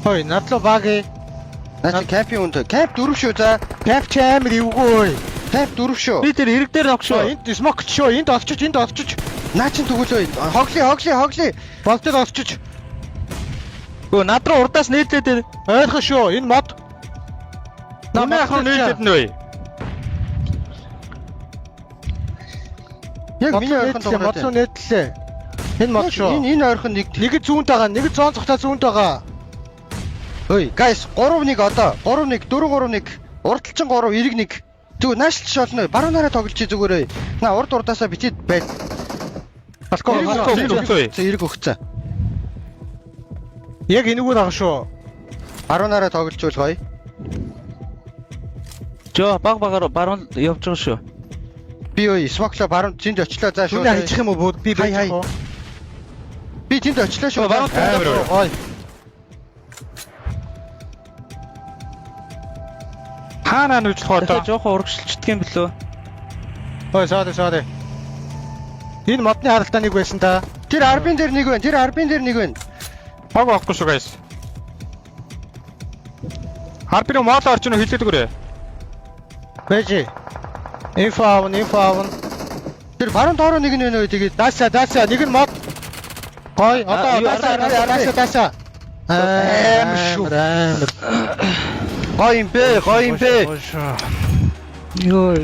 Хой, надлуу баг. Наа чи кампын үнд. Камп дөрөв шүү за. Камп чи амар эвгүй. Камп дөрөв шүү. Би тэр хэрэг дээр ногш шүү. Энд смок шүү. Энд олчиж, энд олчиж. Наа чин тэгвэл хоглий хоглий хоглий. Бол дээр олчиж. Гөө над руу урдаас нээлтээд байна. Ойлгох шүү. Энэ мод. Намайг ах руу нээлтээд нэ. Яг миний ойрхон тоглоод. Мод руу нээлтлээ. Энэ мод шүү. Энэ ойрхон нэг нэг зүүнд байгаа, нэг зоон цогтой зүүнд байгаа. Ой, guys 3-1 одоо 3-1 4-3-1 урдталчин 3 эрэг 1. Зүг наашлж болно. Баруунаараа тоглож зүгээрээ. Наа урд урдаасаа бичээд байл. Балкон өгцөө. За эрэг өгцөө. Яг энэгээр ах шүү. Баруунаараа тоглож үл гоё. Жо баг багаар баруун явж байгаа шүү. Би ой смокло баруун зэнд очлоо за шүү. Түүний хайчих юм уу? Би байж уу? Би тэнд очлоо шүү. Баруун Ой. Хаанаа нүжлэх одоо? Жохон урагшилчдаг юм билүү? Ой, sorry, sorry. Энэ модны харалтаа нэг байсан та. Тэр арбын дээр нэг байна. Тэр арбын дээр нэг байна. Хог байхгүй шүү guys. Арбын мод орч нөө хилээд өгөөрэй. Бэжи. Инфо аавн, инфо аавн. Тэр баруун доороо нэг нь байна өө тэгээд Даашаа, даашаа нэг нь мод. Гой, одоо даашаа, даашаа, даашаа. Амар шүү. Амар. Гоё юм бэ, гоё юм бэ. Йоо.